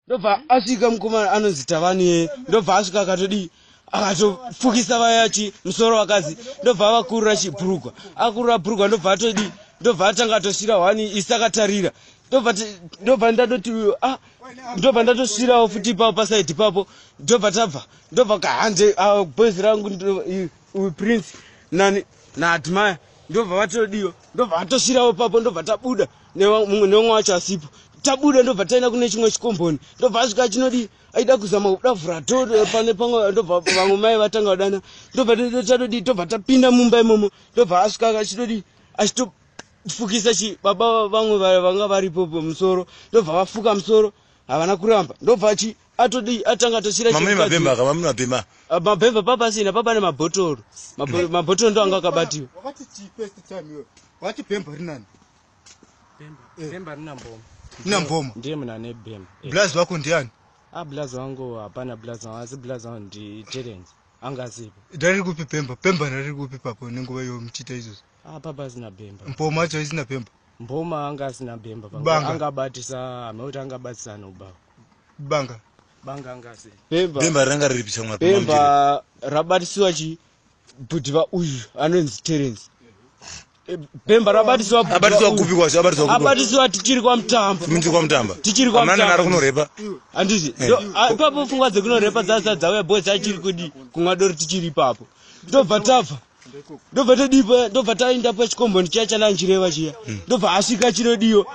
Ndobva asvika mukomana anonzi Tavani iyeye, ndobva asvika akatodii, akatofukisa vaya chi musoro vakadzi, ndobva avakurura chibhurugwa, akurura bhurugwa, ndobva atodii, ndobva atanga atosvira hwani isi akatarira, ndobva ndatoti uyo ah, ndobva ndatosvirawo futi ipapo pasaidi ipapo, ndobva tabva, ndobva kahanze ah, boys rangu uyu Prince nani naAdmire, ndobva vatodiwa, ndobva vatosvirawo ipapo, ndobva tabuda neumwe wacho asipo, tabuda ndobva taenda kune chimwe chikomboni, ndobva asvika achinodii, aida kuzama kuda vhura to pane pamwe, ndobva vamwe mai vatanga kudana, ndobva tatodii, ndobva tapinda mumba imomo, ndobva asvika achitodii, achitofukisa chi baba vamwe vanga varipo musoro, ndobva vafuka musoro, havana kuramba, ndobva achi atodii, atanga atosvira. Mamune mabhemba aka, mamune mabhemba. Ah, mabhemba papa asina, papa nemabhotoro, mabhotoro ndo anga akabatiwa. Wakati chii first time iwe? Wakati bhemba rinani? Bhemba rina Mboma. Rina Mboma. Ndiye munhu ane bhemba. Blazi wako ndiani? Ah, blazi wangu hapana blazi wangu, asi blazi wangu ndi Terence, anga asipo. Rari kupi bhemba? Bhemba rari kupi papo nenguva iyo muchiita izvozvo? Ah, papa asina bhemba. Mboma acho isina bhemba. Mboma anga asina bhemba. Banga. Angabatisa hamekuti angabatisa nobaba. Banga. Banga anga asina. Bhemba. Bhemba ranga riripi shamwari? Bhemba rabatisiwa chi bhuti vauyu anonzi Terence. Bhemba rabatisiwa bhuti Abatiswa vauyu. kupi kwacho? Abatiswa kupi? Abatisiwa tichiri kwaMutamba. Tichiri kwaMutamba. Tichiri kwaMutamba. Amana nari kunorepa. Handiti ipapo pfungwa dzekunorepa dzasati dzauya, boys achiri kudi kumwa doro tichiri ipapo, ndobva tabva, ndobva todipa, ndobva taenda pachikomboni chiya chandanchireva chiya, ndobva asvika chinodiwa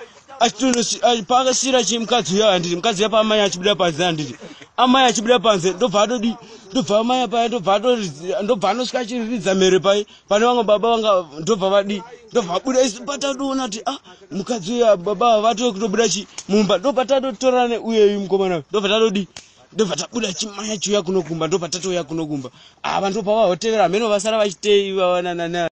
paakasvira chi mukadzi uya, handiti mukadzi uya paamai achibuda panze, handiti amai achibuda panze, ndobva adodi, ndobva amai paya, ndobva anosvika achiriridza mhere pai pane vamwe baba vanga, ndobva vadi, ndobva vabuda, isu patatoona kuti ah, mukadzi uya baba vatove kutobuda chi mumba, ndobva tatotorana neuyeyu mukomana uyu, ndobva tatodi, ndobva tabuda chimaya chiuya kunokumba, ndobva tatouya kunokumba, ava ndobva vahotevera hameno vasara vachitei vavananana.